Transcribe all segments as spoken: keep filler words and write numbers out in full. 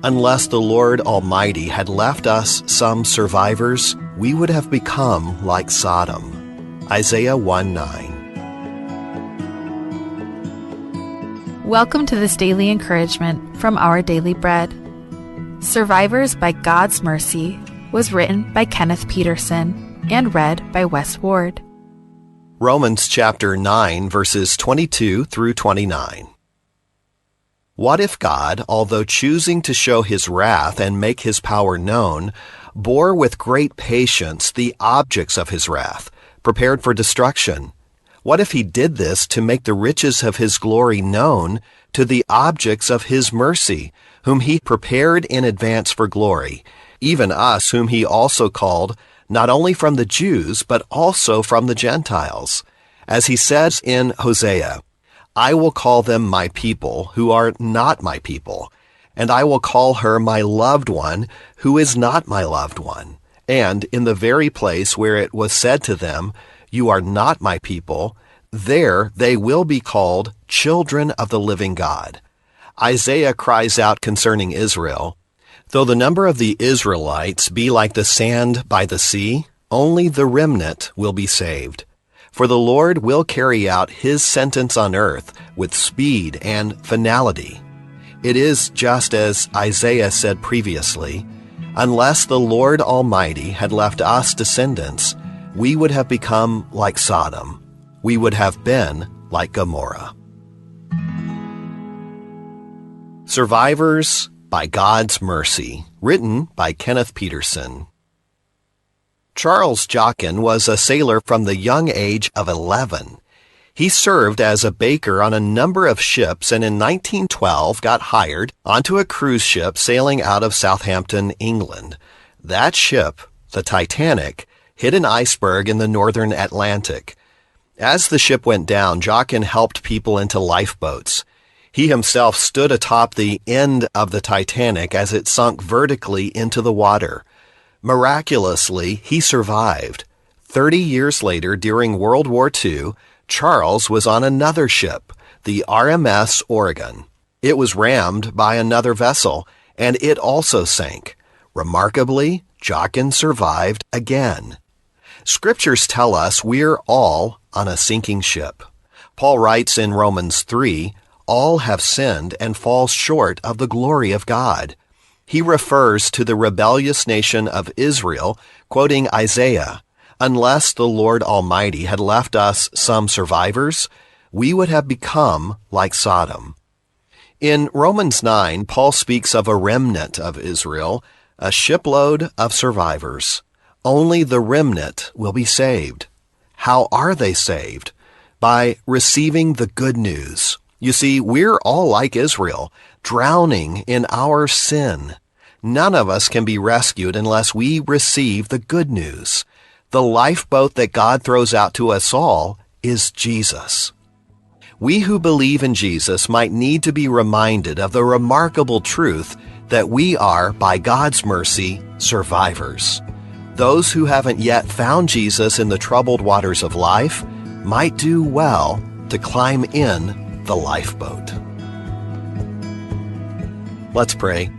Unless the Lord Almighty had left us some survivors, we would have become like Sodom. Isaiah one nine. Welcome to this daily encouragement from Our Daily Bread. Survivors by God's Mercy was written by Kenneth Peterson and read by Wes Ward. Romans chapter nine, verses twenty-two through twenty-nine. What if God, although choosing to show his wrath and make his power known, bore with great patience the objects of his wrath, prepared for destruction? What if he did this to make the riches of his glory known to the objects of his mercy, whom he prepared in advance for glory, even us whom he also called, not only from the Jews, but also from the Gentiles? As he says in Hosea, "I will call them my people who are not my people, and I will call her my loved one who is not my loved one." And in the very place where it was said to them, "You are not my people," there they will be called children of the living God. Isaiah cries out concerning Israel, "Though the number of the Israelites be like the sand by the sea, only the remnant will be saved. For the Lord will carry out his sentence on earth with speed and finality." It is just as Isaiah said previously, "Unless the Lord Almighty had left us descendants, we would have become like Sodom. We would have been like Gomorrah." Survivors by God's Mercy, written by Kenneth Peterson. Charles Jochen was a sailor from the young age of eleven. He served as a baker on a number of ships and in nineteen twelve got hired onto a cruise ship sailing out of Southampton, England. That ship, the Titanic, hit an iceberg in the northern Atlantic. As the ship went down, Jochen helped people into lifeboats. He himself stood atop the end of the Titanic as it sunk vertically into the water. Miraculously, he survived. Thirty years later, during World War Two, Charles was on another ship, the R M S Oregon. It was rammed by another vessel, and it also sank. Remarkably, Jochen survived again. Scriptures tell us we're all on a sinking ship. Paul writes in Romans three, "All have sinned and fall short of the glory of God." He refers to the rebellious nation of Israel, quoting Isaiah, "Unless the Lord Almighty had left us some survivors, we would have become like Sodom." In Romans nine, Paul speaks of a remnant of Israel, a shipload of survivors. Only the remnant will be saved. How are they saved? By receiving the good news. You see, we're all like Israel, drowning in our sin. None of us can be rescued unless we receive the good news. The lifeboat that God throws out to us all is Jesus. We who believe in Jesus might need to be reminded of the remarkable truth that we are, by God's mercy, survivors. Those who haven't yet found Jesus in the troubled waters of life might do well to climb in the lifeboat. Let's pray.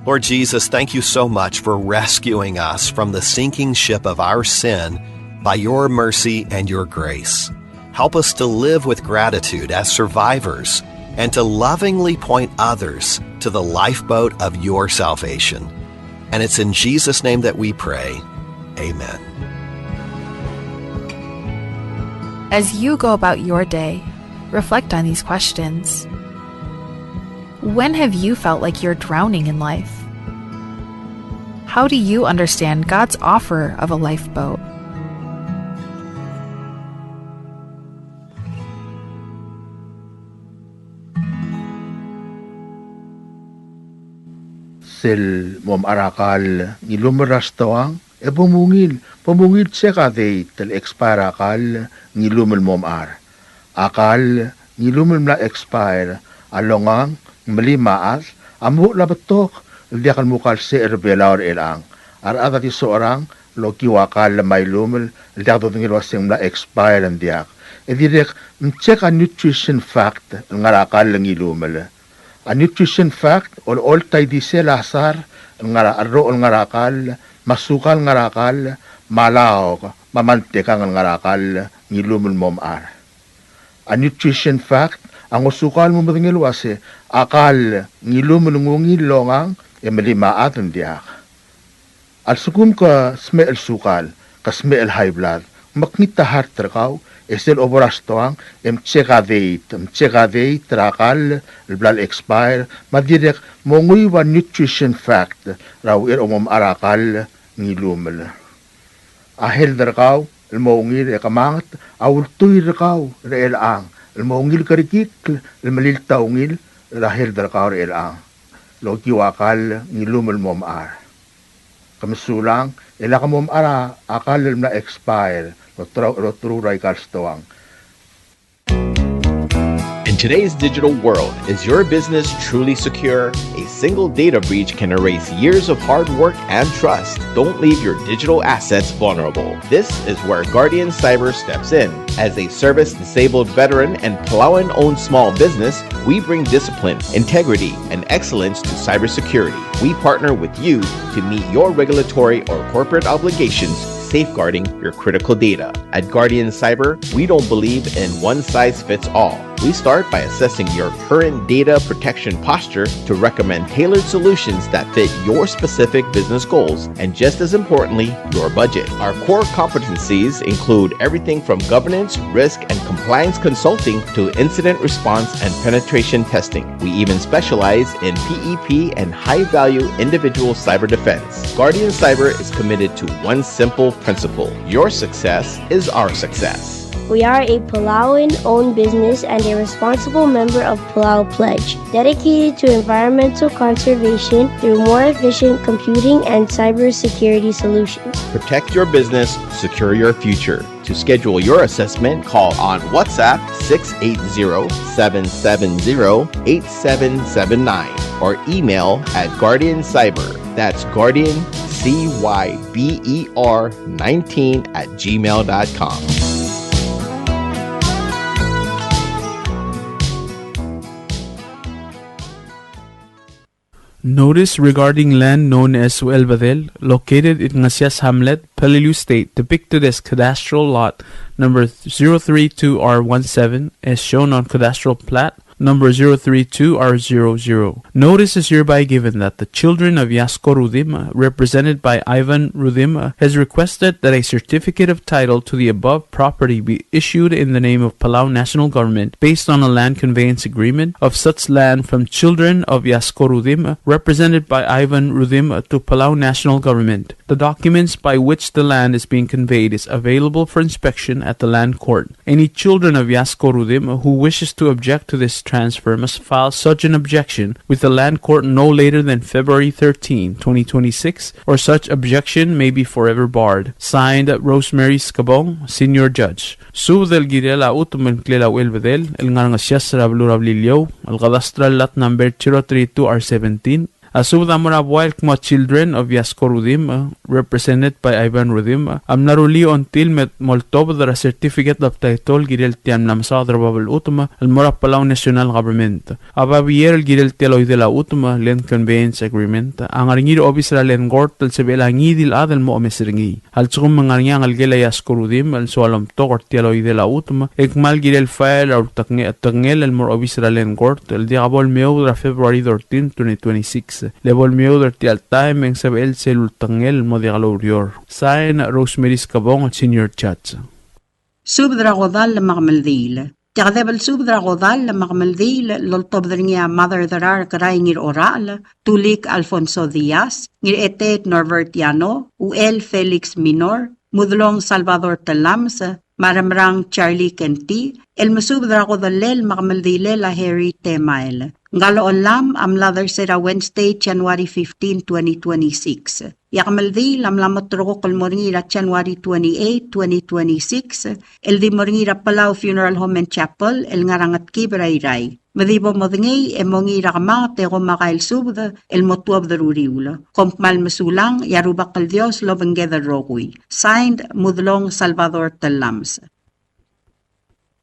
Lord Jesus, thank you so much for rescuing us from the sinking ship of our sin by your mercy and your grace. Help us to live with gratitude as survivors and to lovingly point others to the lifeboat of your salvation. And it's in Jesus' name that we pray. Amen. As you go about your day, reflect on these questions. When have you felt like you're drowning in life? How do you understand God's offer of a lifeboat? Sel momechar a kall, ngilumel er a stoang, e bo mungil, bo mungil check a date el expire a kall, ngilumel momechar. A kall, ngilumel mla expire, a longang, ng melim a chad, a mo uchul a betok el diak el mukal secher er Belau er chelechang. A rechad a di socherang el okiu a kall me a ilumel el diak dodengei el uaseng mla expire ng diak. E dirrek mcheck a nutrition fact el ngar er a kall el ngilumel. A nutrition fact, olecholt a ildisel a sar el ngar er a, cherroch el ngar er a kall, me a sukal el ngar er a kall, me a laok, me a mantekang el ngar er a kall, ng ilumel el mo mechar. A nutrition fact a ngosukau el mo medengei el uase a kall ng ilumel ng ungil el longang e melim a chad el diak. A lsekum ke smecher el sukal, ke smecher el high blood, mekngit a heart er kau, e sel obo er a stoang e mcheck a date, mcheck a date er a kall el bla le expire, me a dirrek monguiu a nutrition fact er a uchei er a mo mechar a kall ng ilumel. A health er kau el mo ungil e kemanget a ultuil er kau er chelechang el mo ungil kerekikl el melilt a ungil er a health er kau er chelechang el okiu a kall ng ilumel el mo mechar. Ke mesulang e lak mo mechar a kall el mla expire el oterau, el oterau er aika el stoang. In today's digital world, is your business truly secure? A single data breach can erase years of hard work and trust. Don't leave your digital assets vulnerable. This is where Guardian Cyber steps in. As a service-disabled veteran and Palauan-owned small business, we bring discipline, integrity, and excellence to cybersecurity. We partner with you to meet your regulatory or corporate obligations, safeguarding your critical data. At Guardian Cyber, we don't believe in one size fits all. We start by assessing your current data protection posture to recommend tailored solutions that fit your specific business goals and, just as importantly, your budget. Our core competencies include everything from governance, risk, and compliance consulting to incident response and penetration testing. We even specialize in P E P and high-value individual cyber defense. Guardian Cyber is committed to one simple principle: your success is our success. We are a Palauan-owned business and a responsible member of Palau Pledge, dedicated to environmental conservation through more efficient computing and cybersecurity solutions. Protect your business, secure your future. To schedule your assessment, call on WhatsApp six eight zero, seven seven zero, eight seven seven nine or email at Guardian Cyber. That's Guardian C Y B E R nineteen at gmail dot com. Notice regarding land known as Uelbedel, located in Ngasias Hamlet, Peleliu State, depicted as cadastral lot number zero three two R one seven, as shown on cadastral plat number zero three two R zero zero. Notice is hereby given that the children of Yasko Rudimch, represented by Ivan Rudimch, has requested that a certificate of title to the above property be issued in the name of Palau National Government based on a land conveyance agreement of such land from children of Yasko Rudimch, represented by Ivan Rudimch, to Palau National Government. The documents by which the land is being conveyed is available for inspection at the Land Court. Any children of Yasko Rudimch who wishes to object to this transfer must file such an objection with the Land Court no later than February thirteen, twenty twenty-six, or such objection may be forever barred. Signed, Rosemary Skebong, Senior Judge. Subed el kirel a chutem el ngklel a Uelbedel el ngar er a Ngesias er a beluu er a Beliliou, el cadastral lot number zero three two R seventeen. A subed a mo er a buai el kmo a Children of Yasko Rudimch, represented by Ivan Rudimch, a mla rullii a ongtil me moltobed er a certificate of title el kirel tia el mla mesaod er a bab el chutem el mo er a Palau National Government. A babier el kirel tia el oidel a chutem, land conveyance agreement, a ngar er ngii er a obis er a Land Court el sebechel a ngii di el chad el mo omes er ngii. A lsekum e ng ngar er ngii a ngelekel a Yasko Rudimch el soal omtok er tia el oidel a chutem, e kmal kirel file er a ulteknge-, tekngel el mo er a obis er a Land Court el diak bo lemeoud er a February thirteen, twenty twenty-six. Le bo lemeoud er tia el taem e ng sebechel sel ultekngel el mo diak loureor. Sign, Rosemary Skebong, Senior Judge. Subed er a kodall me a kemeldiil. Tia kedeb el subed er a kodall me a kemeldiil el oltobed er ngii a Mother Derar Kerai Ngirorachel, Tulik Alfonso Diaz, Ngirchetet Norbert Yano, Uchel Felix Minor, Mudelong Salvador Tellames, me a Remerang Charlie Kenti, el mesubed er a kodellel me a kemeldiilel a Harry Temael. Ngka el chellam a mlad er se er a Wednesday, January fifteen, twenty twenty-six. E a kemeldiil a mla moterekokl el mo er ngii er a January twenty-eight, twenty twenty-six, el di mo er ngii er a Palau Funeral Home and Chapel el ngar er a Ngetkib er a Irrai. Me di bo modengei e mongiil er a kemanget e kom a kael subed el mo tuobed er a uriul. Kom kmal mesulang, e a Rubak el Dios lobengked el rokui. Signed, Mudelong Salvador Tellames.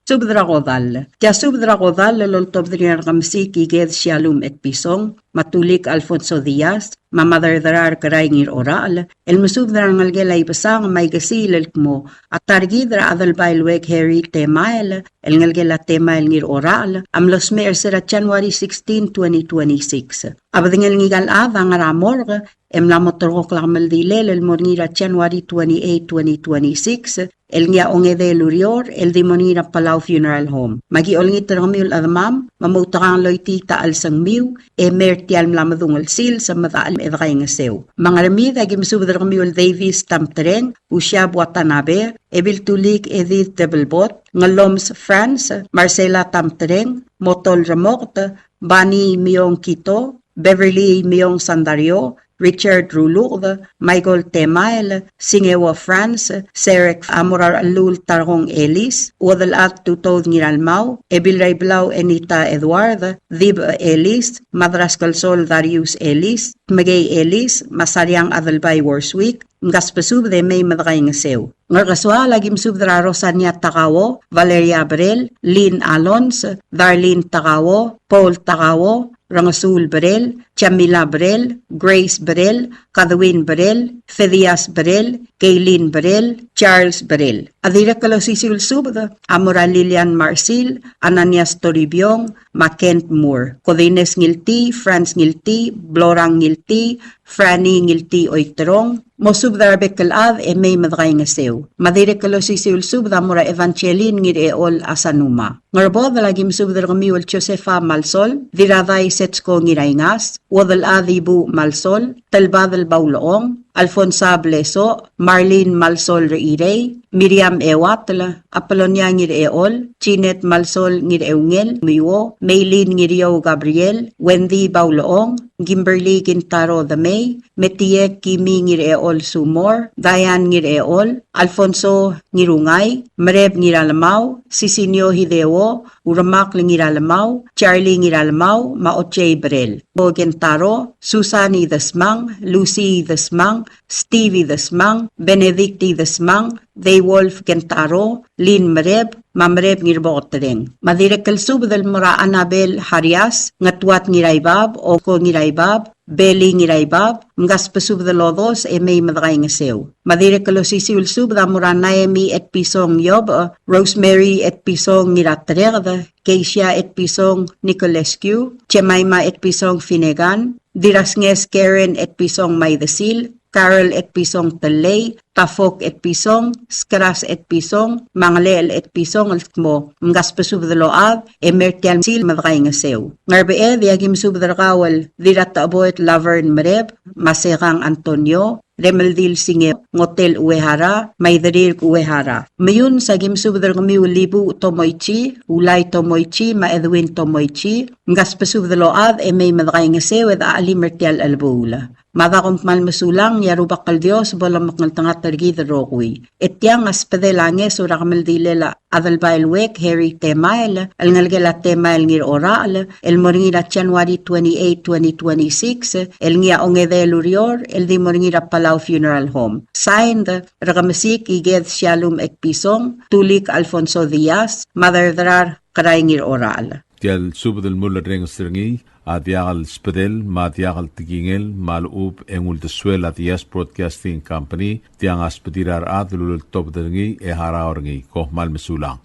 Subed er a kodall. Tia subed er a kodall el oltobed er ngii a Rekemesik Iked Shallum Etpison, me a Tulik Alfonso Diaz, me a Maderderar Kerai Ngirorachel, el mesubed er a rengelekel a Ibesang me a Ikesiil el kmo a ta er kid er a Adelbai el Uek Harry Temael, el ngelekel a Temael Ngirorachel, a mlo smecher er se er a January sixteen, twenty twenty-six. A bedengel ngika el chad a ngar er a morgue, e mla mo terrekokl a kemeldilel el mo er ngii er a January twenty-eight, twenty twenty-six, el ngii a ongedei el ureor, el di mo er ngii er a Palau Funeral Home. Me aki olengit er kemiu el chedemam, me moutekangel el choitii a chelsengmiu, e mei er tia el mla medung el sils, me de chelim e de kaingeseu. Me a Ngermid, aki mesubed er kemiu el Davis Tamtreng, Usiab Watanabe, Ebiltulik Edith Debelbot, Ngeloms France, Marcela Tamtreng, Motol Remoket, Bani Miong Kito, Beverly Miong Sandario, Richard Ruluked, Michael Temael, Singeo France, Serek Amorar Lul Targong Elis, Uodelchad Tutoud Ngiralmau, Ebilraiblau Enita Edward, Dib Elis, Madraskelsol Darius Elis, Tmekei Elis, me a Sariang Adelbai Worswick, mkasbesubed e mei me de kaingeseu. Ngerkesoaol, aki mesubed er a Rosania Takao, Valeria Brel, Lynn Alons, Darlene Takao, Paul Takao, Rengesuul Brel, Jamila Brel, Grace Brel, Kadwin Brel, Fedias Brel, Kaylin Brel, Charles Brel. A dirrek el osisiu el subed a mo er a Lilian Marsil, Ananias Toribiong, me a Kent Moore, Kodines Ngiltii, Franz Ngiltii, Blorang Ngiltii, Franny Ngiltii Oiterong, mosubed er a rebek el chad e mei me de kaingeseu. Me a dirrek el osisiu el subed a mo er a Evangeline Ngirechol Asanuma. Ngerbodel, aki mesubed er kemiu el Josefa Malsol, Diradai Setsko Ngiraingas, Uodelchad Ibu Malsol, Telbadel Baulechong, Alfonsa Blesoch, Marlene Malsol Rechirei, Miriam Ewatel, Apolonia Ngirechol, Jeanette Malsol Ngirecheungel Miuo, Meilin Ngiriou Gabriel, Wendy Baulechong, Kimberly Kintaro Demei, Metiek Kimi Ngirechol Sumor, Diane Ngirechol, Alfonso Ngirungai, Mereb Ngiralemau, Sisinio Hideo, Uremakl Ngiralemau, Charlie Ngiralemau, me a Ochei Brel, Bo Kentaro, Susan Idesmang, Lucy Idesmang, Steve Idesmang, Benedict Idesmang, Deiwolf Kentaro, Lynn Mereb, me a Mereb Ngirboketereng. Me a dirrek el subed el mo er a Annabel Harias, Ngetuat Ngiraibab, Oko Ngiraibab, Beli Ngiraibab, mkasbesubed el odos e mei me de kaingeseu. Me a dirrek el osisiu el subed a mo er a Naemi Etpison Yob, Rosemary Etpison Ngiratereked, Keisia Etpison Nicolescu, Jemima Etpison Finnegan, Dirasnges Karen Etpison Maidesil, Carol Etpison Tellei, Tafok Etpison, Skras Etpison, me a Ngelechel Etpison el kmo mkasbesubed el ochad e mei er tia el sils me de kaingeseu. Ngerbeched, e aki mesubed er kau el Dirratecheboet Laverne Mereb, me a Sekang Antonio, Remeldil Singeo, Ngotel Uehara, me a Idirirk Uehara. Meyuns, aki mesubed er kemiu el Ibuuch Tomoichi, Ulai Tomoichi, me a Edwin Tomoichi, mkasbesubed el ochad e mei me de kaingeseu e de chelim er tia el chelebuul. Me a da kom kmal mesulang, e a Rubak el Dios bo lomekngeltengat er kid el rokui. E tiang a sbedel a ngeso er a kemeldilel a Adelbai el Uek Harry Temael, el ngelekel a Temael Ngirorachel, el mo er ngii er a January twenty-eight, twenty twenty-six, el ngii a ongedei el ureor, el di mo er ngii er a Palau Funeral Home. Signed, Rekemesik Iked Shallum Etpison, Tulik Alfonso Diaz, me a Derderar Kerai Ngirorachel. Tia el subed el mulerrenges er ngii a diak el sbedel me a diak el tekingel me a lechub e ng uldesuel a Diaz Broadcasting Company, tiang a sbedir a rechad el uleltobed er ngii e harau er ngii. Kom kmal mesulang.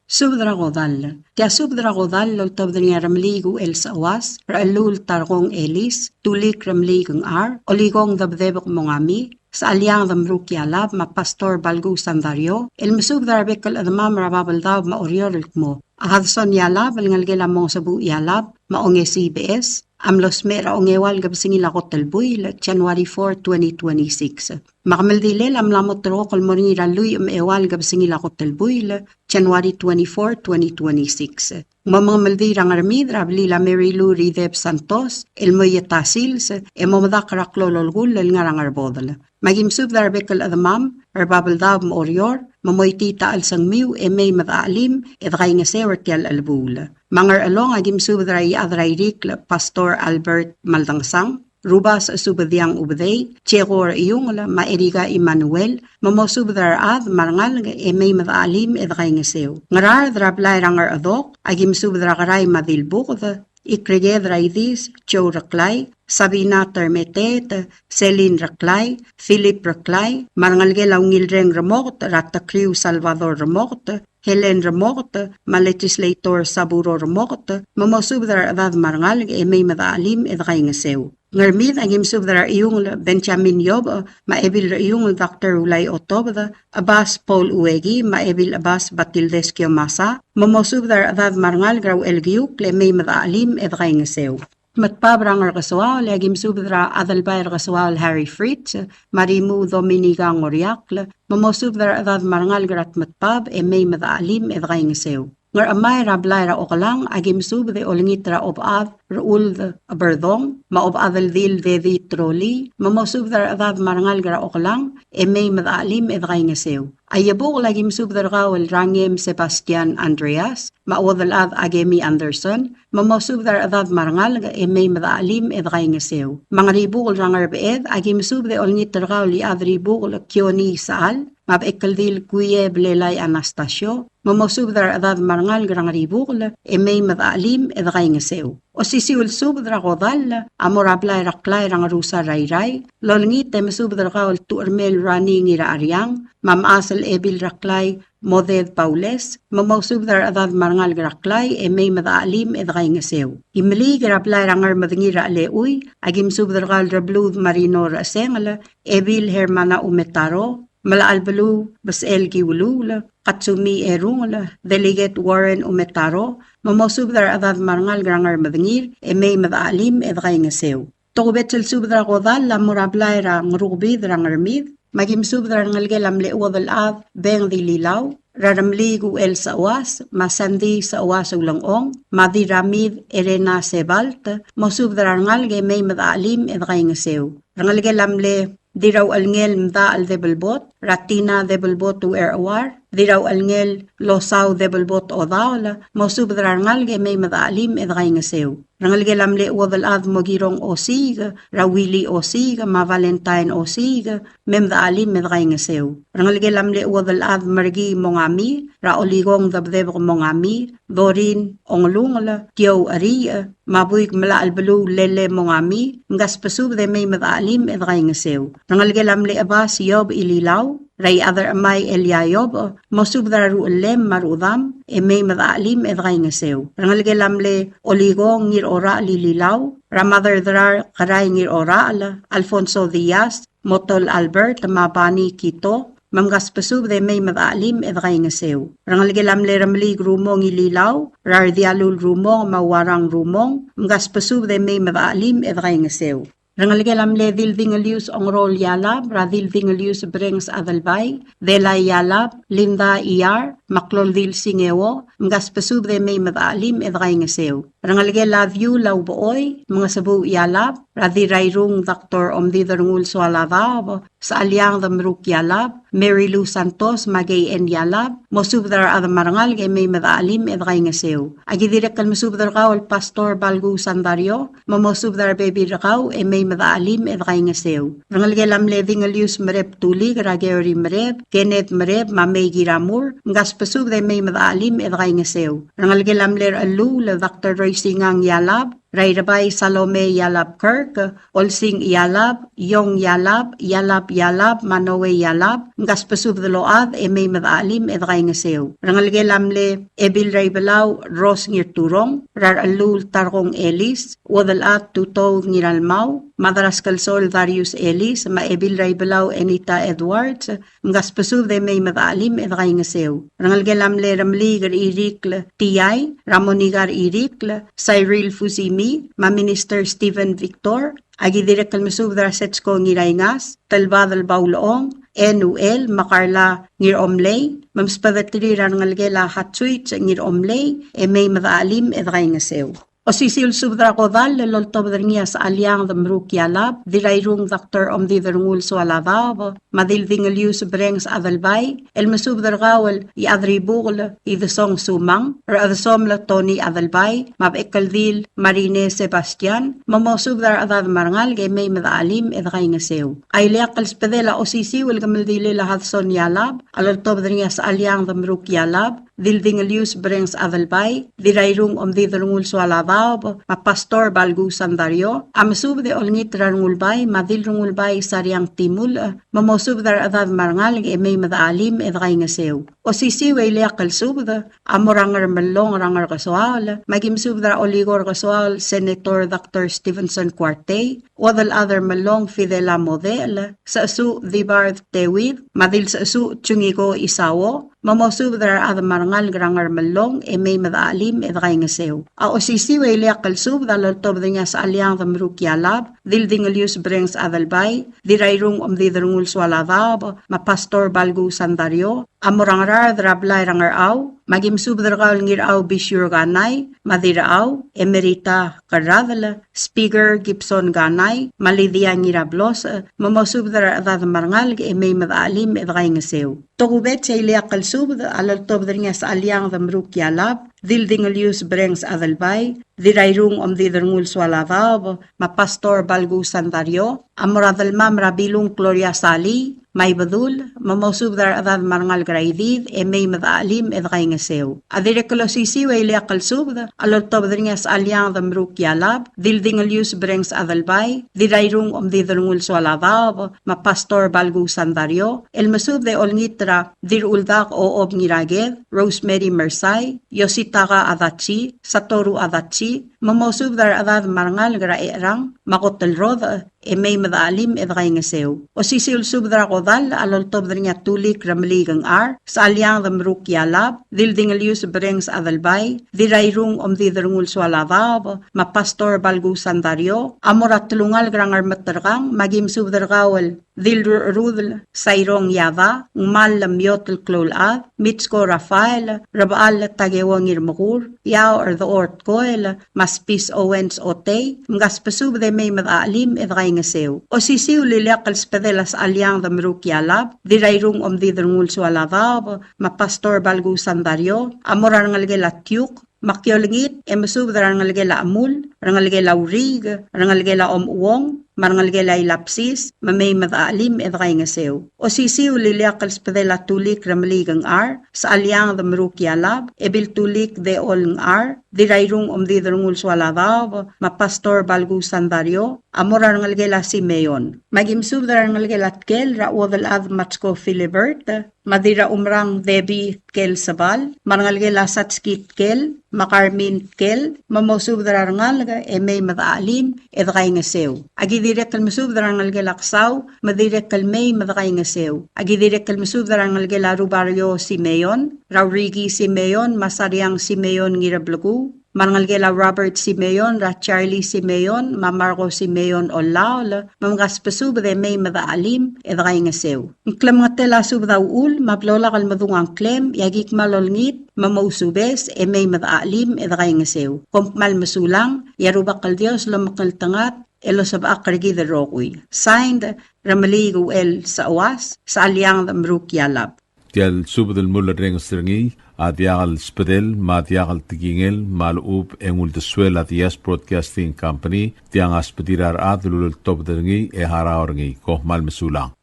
Subed er a kodall. Tia subed er a kodall el oltobed er ngii a Remeliik Uchel Sechuas, Rechelluul Tarkong Elis, Tulik Remeliik Ngchar, Olikong Debedebek Mongami, Secheliang Demruk Ialab, me a Pastor Balku Sandario, el mesubed er a rebek el chedemam er a Babeldaob me a Oreor el kmo a Hudson Ialab, el ngelekel a Mongesebuch Ialab, me a Ongesii Beches, a mlo smecher er a ongeua el kebesengil a kot el buil, January four, twenty twenty-six. Me a kemeldilel a mla mo terrekokl el mo er ngii er a lluich me a eua el kebesengil a kot el buil, January twenty-four, twenty twenty-six. Mo mengemeldiil er a Ngermid er a blil a Mary Lou Rideb Santos, el mo ieta sils, e mo medakl er a klou el olekull el ngar er a Ngerbodel. Me aki mesubed er a rebek el chedemam er a Babeldaob me a Oreor, me moitii a chelsengmiu e mei me de chelim e de kaingeseu er tia el chelebuul. Me a Ngerchelong, aki mesubed er a Iechad er a Irikl, Pastor Albert Maldangesang, Rubas Subediang Ubedei, Jekor Iungel, me a Erika Emmanuel, me mosubed er a rechad me a rengalek e mei me dechelim e dekaingeseu. Ngaraard er a blai er a Ngerchedok, aki mesubed er a Kerai me a Dilbuked, Ikreked er a Idis, Joe Reklai, Sabina Termeteet, Celine Reklai, Philip Reklai, me a rengelekel a Ungilreng Remoket, er a Tekriu Salvador Remoket, Helen Remoket, me a Legislator Saburo Remoket, me mosubed er a rechedad me a rengalek e mei me dechelim e dekaingeseu. Ngermid, aki mesubed er a Rechiungel Benjamin Iobech, me a Ebil Rechiungel Doctor Ulai Otobed, Chebas Paul Ueki, me a Ebil Chebas Batildes Kiomasa, me mosubed er a rechedad me a rengalek er a Uchelkiukl e mei me dechelim e dekaingeseu. Tmetbab er a Ngerkesoaol, e aki mesubed er a Adelbai er Kesoaol Harry Fritz, me a Rimuu Dominica Ngoriakl, me mosubed er a rechedad me a rengalek er a Tmetbab e mei me dechelim e dekaingeseu. Ngerchemai er a blai er a Okelang, aki mesubed e olengit er a Obechad Rechuld Eberdong, me a Obechad el Dil Dedi Troli, me mosubed er a rechedad me a rengalek er a Okelang e mei me dechelim e dekaingeseu. A Iebukel, aki mesubed er kau el Rangem Sebastian Andreas, me a Uodelchad Akemi Anderson, me mosubed er a rechedad me a rengalek e mei me dechelim e dekaingeseu. Me a Ngeribukel er a Ngerbeched, aki mesubed e olengit er kau el Iechad er Ibukel Kioni Sechal, me a Bechekeldil Kuie Blelai Anastasio, me mosubed er a rechedad me a rengalek er a Ngeribukel e mei me dechelim e dekaingeseu. Osisiu el subed er a kodall a mo er a blai er a Klai er a Ngerusar er a Irrai, el olengit e mesubed er kau el Tuchermel Rani Ngiracheriang, me a mechas el Ebil er a Klai Moded Baules, me mosubed er a rechedad me a rengalek er a Klai e mei me dechelim e dekaingeseu. Imeliik er a blai er a Ngermedengir er a Chelechui, aki mesubed er kau el Rebluud Marino Rechesengel, Ebil Hermana Umetaro, Melachelbeluu Besechel Kiuluul, Katsumi Erungel, Delegate Warren Umetaro, me mosubed er a rechedad me a rengalek er a Ngermedengir e mei me dechelim e dekaingeseu. Tokubets el subed er a kodall a mo er a blai er a Ngerukebid er a Ngermid, me aki mesubed er a rengelekel a mle Uodelchad Beng Dililau, er a Remeliik Uchel Seuas, me a Sandy Seuas Ulengchong, me a Dirramid Elena Sebalt, mosubed er a rengalek e mei me dechelim e dekaingeseu. Rengelekel a mle Dirrauchelngel Mdachel Debelbot, er a Tina Debelbot Ucherchuar, Dirrauchelngel Losau Debelbot Odaol, mosubed er a rengalek e mei me dechelim e dekaingeseu. Rengelekel a mle Uodelchad Mokirong Osiik, er a Willy Osiik, me a Valentine Osiik, me mdechelim e dekaingeseu. Rengelekel a mle Uodelchad Merkii Mongami, er a Olikong Debdebek Mongami, Dorin Ongelungel, Tiou Eriich, me a Buik Melachelbeluu Lele Mongami, mkasbesubed e mei me dechelim e dekaingeseu. Rengelekel a mle Chebas Iob Ililau, er a Iechad er a Chemai Elia Iob, mosubed er a ruchellem me a ruchedam e mei me dechelim e dekaingeseu. Rengelekel a mle Olikong Ngirorachel Ililau, er a Mad er a Derar Kerai Ngirorachel, Alfonso Diaz, Motol Albert, me a Bani Kito, me mkasbesubed e mei me dechelim e dekaingeseu. Rengelekel a mle Remeliik Rumong Ililau, er a Rdialul Rumong, me a Uarang Rumong, mkasbesubed e mei me dechelim e dekaingeseu. Rengelekel a mle Dildingelius Ongerool Ialab, er a Dildingelius Brengs Adelbai, Delai Ialab, Linda Iar, me a Kloldil Singeo, mkasbesubed e mei me dechelim e dekaingeseu. Rengelekel a Diul a Ubechoi, Mengesebuuch Ialab, er a Dirrairung Doctor Omdiderngul Soaladaob, Sechaliang Demeruk Ialab, Mary Lou Santos, me a Kei En Ialab, mosubed er a rechad me a rengalek e mei me dechelim e dekaingeseu. Aki dirrek el mesubed er kau el Pastor Balku Sandario, me mosubed er a rebebil er kau e mei me dechelim e dekaingeseu. Rengelekel a mle Dingelius Mereb Tulik, er a Keori Mereb, Kenneth Mereb, me a Mei Kiramur, mkasbesubed e mei me dechelim e dekaingeseu. Rengelekel a mle Rechelluul el Doctor Roy Singang Ialab, er a Irebai Salome Ialab Kirk, Olsing Ialab, Iong Ialab, Ialab Ialab, me a Noe Ialab, mkasbesubed el ochad e mei me dechelim e dekaingeseu. Rengelekel a mle Ebil er a Ibelau Rose Ngirturong, er a Rechelluul Tarkong Elis, Uodelchad Tutoud Ngiralmau, me a Deraskelsol Darius Elis, me a Ebil er a Ibelau Enita Edwards, mkasbesubed e mei me dechelim e dekaingeseu. Rengelekel a mle Remeliik er Irikl Tiai, er a Monika er Irikl, Cyril Fusimi, me a Minister Stephen Victor, aki dirrek el mesubed er a Setsko Ngiraingas, Telbadel Baulechong, Enuel, me a Carla Ngiromlei, me msbedeterir a rengelekel a Hatsuich Ngiromlei, e mei me dechelim e dekaingeseu. Osisiu el subed er a kodall el oltobed er ngii a Sechalianged Meruk Yalab, Dirrairung Doctor Omdid er Ngul Soaladaob, me a Dildingelius Brengs Adelbai, el mesubed er kau el Iechadribukel Idesong Sumang, Rechedesomel Tony Adelbai, me a Bechekeldil Marine Sebastian, me mosubed er a rechedad me a rengalek e mei me dechelim e dekaingeseu. A ileakl el subedel a osisiu el kemeldiil er a Hudson Yalab, a loltobed er ngii a Sechalianged Meruk Yalab, Dildingelius Brengs Adelbai, Dirrairung Omdid er Ngul Soaladaob, me a Pastor Balgu Sandario, a mesubed e olengit er a Rengulbai, me a Dilrengulbai Sariang Timulech, me mosubed er a rechedad me a rengalek e mei me dechelim e dekaingeseu. Osisiu e ileakl el subed a mo er a Ngermellong er a Ngerkesoaol, me aki mesubed er a Olikor Kesoaol, Senator Doctor Stevenson Kuartei, Uodelchad er Mellong Fidela Modechel, Sechesuch Dibard Tewid, me a Dilsechesuch Chungiko Isao, me mosubed er a rechad me a rengalek er a Ngermellong e mei me dechelim e dekaingeseu. A osisiu e ileakl el subed a loltobed er ngii a Sechalianged Meruk Yalab, Dildingelius Brengs Adelbai, Dirrairung Omdid er Ngul Soaladaob, me a Pastor Balgu Sandario, a mo er a Ngaraard er a blai er a Ngerchau, me aki mesubed er kau el Ngirchau Bisiur Kanai, me a Dirrechau Emerita Kerradel, Speaker Gibson Kanai, me a Lydia Ngirablosech, me mosubed er a rechedad me a rengalek e mei me dechelim e dekaingeseu. Tokubets e ileakl el subed a loltobed er ngii a Sechalianged Meruk Yalab, Dildingelius Brengs Adelbai, Dirrairung Omdid er Ngul Soaladaob, me a Pastor Balgu Sandario, a mo er a delmam er a Bilung Gloria Salii, me a Ibedul, me mosubed er a rechedad me a rengalek er a Idid e mei me dechelim e dekaingeseu. A dirrek el osisiu e ileakl el subed a loltobed er ngii a Sechalianged Meruk Yalab, Dildingelius Brengs Adelbai, Dirrairung Omdid er Ngul Soaladaob, me a Pastor Balgu Sandario, el mesubed e olengit er a Dirruldak Ochob Ngiraked, Rosemary Mersai, Yositaka Adachi, Satoru Adachi, me mosubed er a rechedad me a rengalek er a Echerang, me a kot el rodech, e mei me dechelim e dekaingeseu. Osisiu el subed er a kodall a loltobed er ngii a Tulik Remeliik Ngchar, Sechalianged Meruk Yalab, Dildingelius Brengs Adelbai, Dirrairung Omdid er Ngul Soaladaob, me a Pastor Balgu Sandario, a mo er a telungalek er a Ngermeterkang, me aki mesubed er kau el Dilrurudel Sairong Yada, Ngmal Lemiot el Kloulchad, Mitsko Rafael, Rebechall Takeo Ngirmekur, Iaoch er Dechor Tkoel, me a Spis Owens Otei, mkasbesubed e mei me dechelim e dekaingeseu. Osisiu el ileakl el subedel a Sechalianged Meruk Yalab, Dirrairung Omdid er Ngul Soaladaob, me a Pastor Balgu Sandario, a mo er a rengelekel a Tiuk, me aki olengit e mesubed er a rengelekel a Chemul, rengelekel a Uriik, rengelekel a Omuong, me a rengelekel a Ilapsis, me mei me dechelim e dekaingeseu. Osisiu el ileakl el subedel a Tulik Remeliik Ngchar, Sechalianged Meruk Yalab, Ebil Tulik Dechol Ngchar, Dirrairung Omdid er Ngul Soaladaob, me a Pastor Balgu Sandario, a mo er a rengelekel a Simeon. Me aki mesubed er a rengelekel a Tkel, er a Uodelchad Matsko Philibert, me a Dirraumerang Debbie Tkel Sebal, me a rengelekel a Satski Tkel, me a Carmen Tkel, me mosubed er a rengalek e mei me dechelim e dekaingeseu. Aki dirrek el mesubed er a rengelekel a Ksau, me dirrek el mei me dekaingeseu. Aki dirrek el mesubed er a rengelekel a Rubario Simeon, er a Uriki Simeon, me a Sariang Simeon Ngirableku, me a rengelekel a Robert Simeon, er a Charlie Simeon, me a Marco Simeon Ollaol, me mkasbesubed e mei me dechelim e dekaingeseu. Ng klemengetel a subed a uchul, me a blo lak el medung a ngklem, e aki kmal olengit, me mousubes, e mei me dechelim e dekaingeseu. Kom kmal mesulang, e a Rubak el Dios lomekngeltengat, e losebechakl er kid el rokui. Signed, Remeliik Uchel Sechewas, Sechalianged Meruk Yalab. Tia el subed el mulerrenges er ngii a diak el subedel me a diak el tekingel me a lechub e ng uldesuel a Diaz Broadcasting Company, tiang a subedir a rechad el uleltobed er ngii e harau er ngii. Kom kmal mesulang.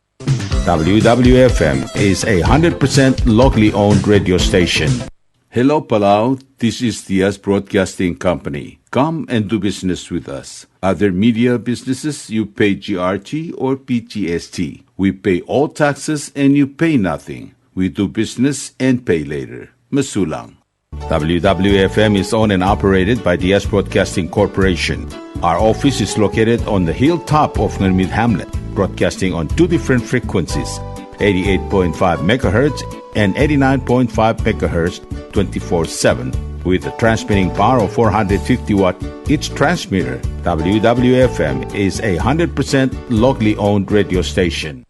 W W F M is a hundred percent locally owned radio station. Hello, Palau. This is Diaz Broadcasting Company. Come and do business with us. Other media businesses, you pay G R T or P G S T. We pay all taxes and you pay nothing. We do business and pay later. Mesulang. W W F M is owned and operated by Diaz Broadcasting Corporation. Our office is located on the hilltop of Ngermid Hamlet, broadcasting on two different frequencies, eighty-eight point five megahertz and eighty-nine point five megahertz, twenty-four seven, with a transmitting power of four hundred fifty watt each transmitter. W W F M is a hundred percent locally owned radio station.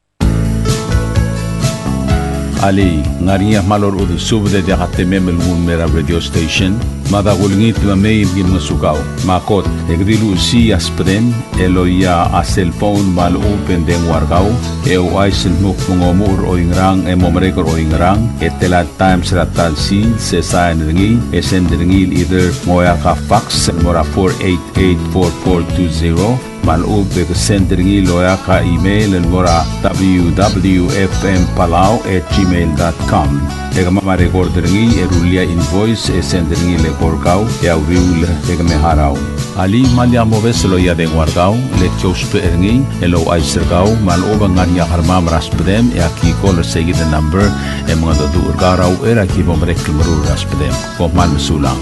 Alii, ng ngar er ngii a kmal orechudel subed e diak a temem el nguu el mei er a radio station? Mada kulengit me mei me ki ngosukau. Me a kot, e ke di luchesii a subedem el oia a cell phone me a lechub e ng dengua er kau, e ouchais el dmu kmo ng omuchel er oingerang e mo merek er oingerang, e tela el times er a ta el sils, e sain er ngii, e send er ngii el either ng oeak a fax el mo er a four eight eight four four two zero, me a lechub e ke send er ngii el oeak a email el mo er a W W F M Palau at gmail dot com. E kemam a record er ngii e rullii a invoice e send er ngii el eko er kau e a uriul e ke me harau. Alii, me lak mobes el oia dengua er kau, le ki ousbech er ngii el ouchais er kau me a lechub e ng ngar er ngii a kermam er a subedem e aki call er seikid el number e mengedecheduch er kau er a uchei er a ki bo merek el meruul er a subedem. Kom kmal mesulang.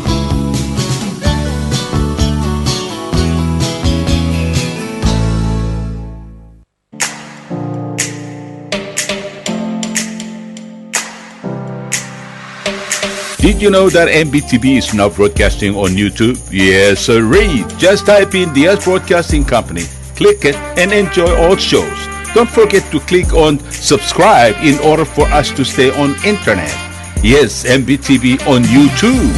Did you know that M B T V is now broadcasting on YouTube? Yes, sirree. Just type in Diaz Broadcasting Company, click it, and enjoy all shows. Don't forget to click on subscribe in order for us to stay on internet. Yes, M B T V on YouTube.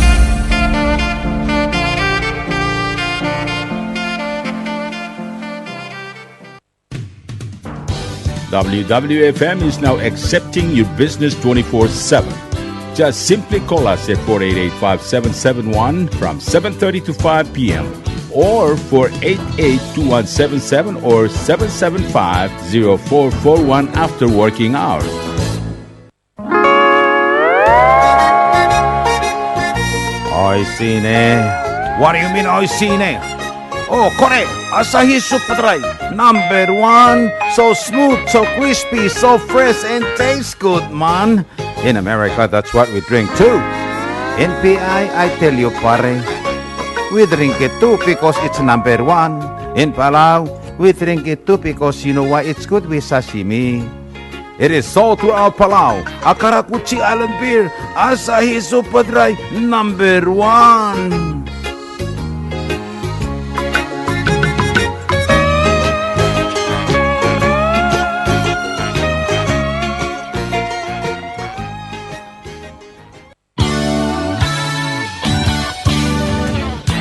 W W F M is now accepting your business twenty-four seven. Just simply call us at four eight eight, five seven seven one from seven thirty to five p m, or four eight eight, two one seven seven or seven seven five, zero four four one after working hours. Oishii ne. What do you mean, oishii ne? Oh, kore, Asahi Super Dry, number one. So smooth, so crispy, so fresh, and tastes good, man. In America, that's what we drink too. In P I, I tell you, pare, we drink it too because it's number one. In Palau, we drink it too because you know why? It's good with sashimi. It is sold throughout Palau. A karakuchi island beer, Asahi Super Dry, number one.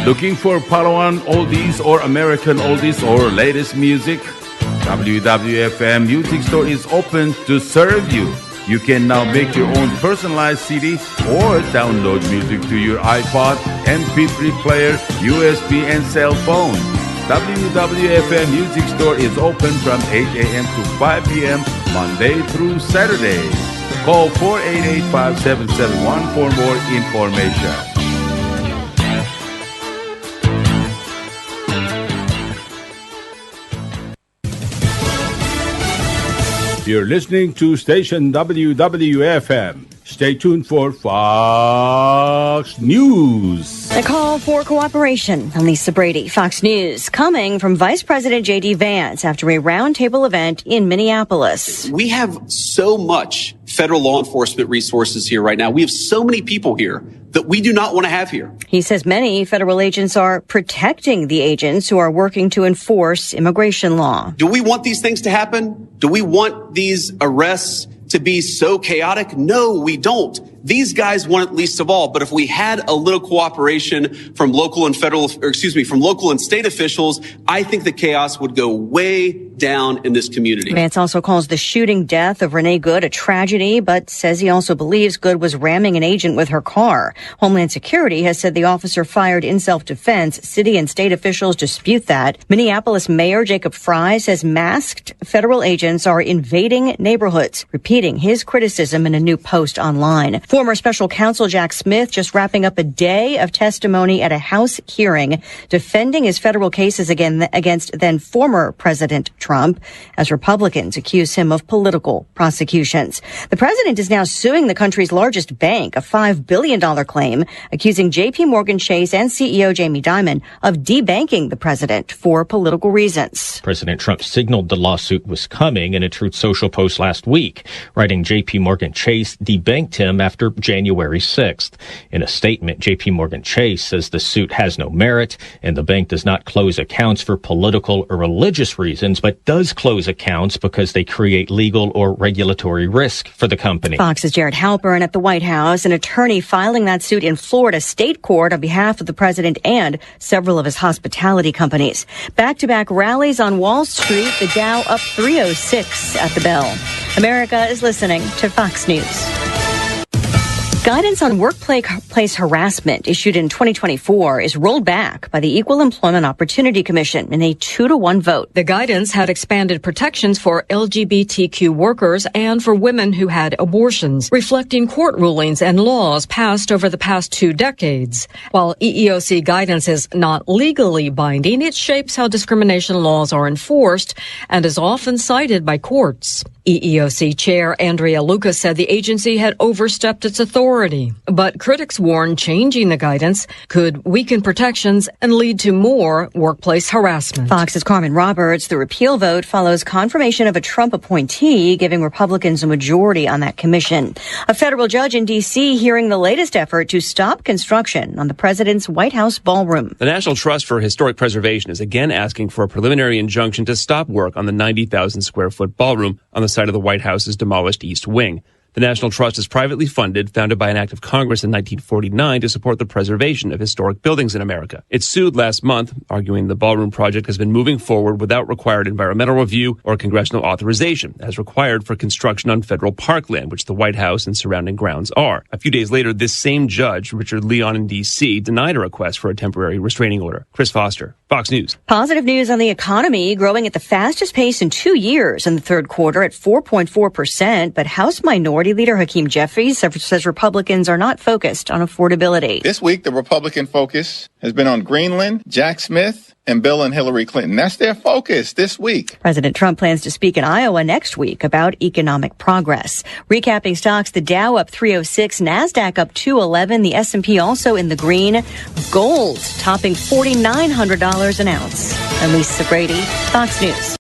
Looking for Palauan oldies or American oldies or latest music? W W F M Music Store is open to serve you. You can now make your own personalized C D or download music to your iPod, M P three player, U S B, and cell phone. W W F M Music Store is open from eight a.m. to five p.m., Monday through Saturday. Call four eight eight, five seven seven one for more information. You're listening to station W W F M. Stay tuned for Fox News. A call for cooperation. I'm Lisa Brady, Fox News, coming from Vice President J D Vance after a roundtable event in Minneapolis. We have so much federal law enforcement resources here right now. We have so many people here that we do not want to have here. He says many federal agents are protecting the agents who are working to enforce immigration law. Do we want these things to happen? Do we want these arrests to be so chaotic? No, we don't. These guys want it least of all, but if we had a little cooperation from local and federal, or excuse me, from local and state officials, I think the chaos would go way down in this community. Vance also calls the shooting death of Renee Good a tragedy, but says he also believes Good was ramming an agent with her car. Homeland Security has said the officer fired in self-defense. City and state officials dispute that. Minneapolis Mayor Jacob Frey says masked federal agents are invading neighborhoods, repeating his criticism in a new post online. Former special counsel Jack Smith just wrapping up a day of testimony at a House hearing defending his federal cases again, against then former President Trump, as Republicans accuse him of political prosecutions. The president is now suing the country's largest bank, a five billion dollar claim, accusing J P Morgan Chase and C E O Jamie Dimon of debanking the president for political reasons. President Trump signaled the lawsuit was coming in a Truth Social post last week, writing J P Morgan Chase debanked him after January sixth. In a statement, J P Morgan Chase says the suit has no merit and the bank does not close accounts for political or religious reasons, but does close accounts because they create legal or regulatory risk for the company. Fox's Jared Halpern at the White House, an attorney filing that suit in Florida state court on behalf of the president and several of his hospitality companies. Back-to-back rallies on Wall Street, the Dow up three oh six at the bell. America is listening to Fox News. Guidance on workplace harassment issued in twenty twenty-four is rolled back by the Equal Employment Opportunity Commission in a two to one vote. The guidance had expanded protections for L G B T Q workers and for women who had abortions, reflecting court rulings and laws passed over the past two decades. While E E O C guidance is not legally binding, it shapes how discrimination laws are enforced and is often cited by courts. E E O C Chair Andrea Lucas said the agency had overstepped its authority, but critics warn changing the guidance could weaken protections and lead to more workplace harassment. Fox's Carmen Roberts. The repeal vote follows confirmation of a Trump appointee, giving Republicans a majority on that commission. A federal judge in D C hearing the latest effort to stop construction on the president's White House ballroom. The National Trust for Historic Preservation is again asking for a preliminary injunction to stop work on the ninety thousand square foot ballroom on the site of the White House's demolished East Wing. The National Trust is privately funded, founded by an act of Congress in nineteen forty-nine to support the preservation of historic buildings in America. It sued last month, arguing the ballroom project has been moving forward without required environmental review or congressional authorization, as required for construction on federal parkland, which the White House and surrounding grounds are. A few days later, this same judge, Richard Leon in D C, denied a request for a temporary restraining order. Chris Foster, Fox News. Positive news on the economy, growing at the fastest pace in two years in the third quarter at four point four percent. But House Minority Leader Hakeem Jeffries says Republicans are not focused on affordability. This week, the Republican focus has been on Greenland, Jack Smith, and Bill and Hillary Clinton. That's their focus this week. President Trump plans to speak in Iowa next week about economic progress. Recapping stocks, the Dow up three oh six, Nasdaq up two eleven, the S and P also in the green. Gold topping forty-nine hundred dollars an ounce. I'm Lisa Brady, Fox News.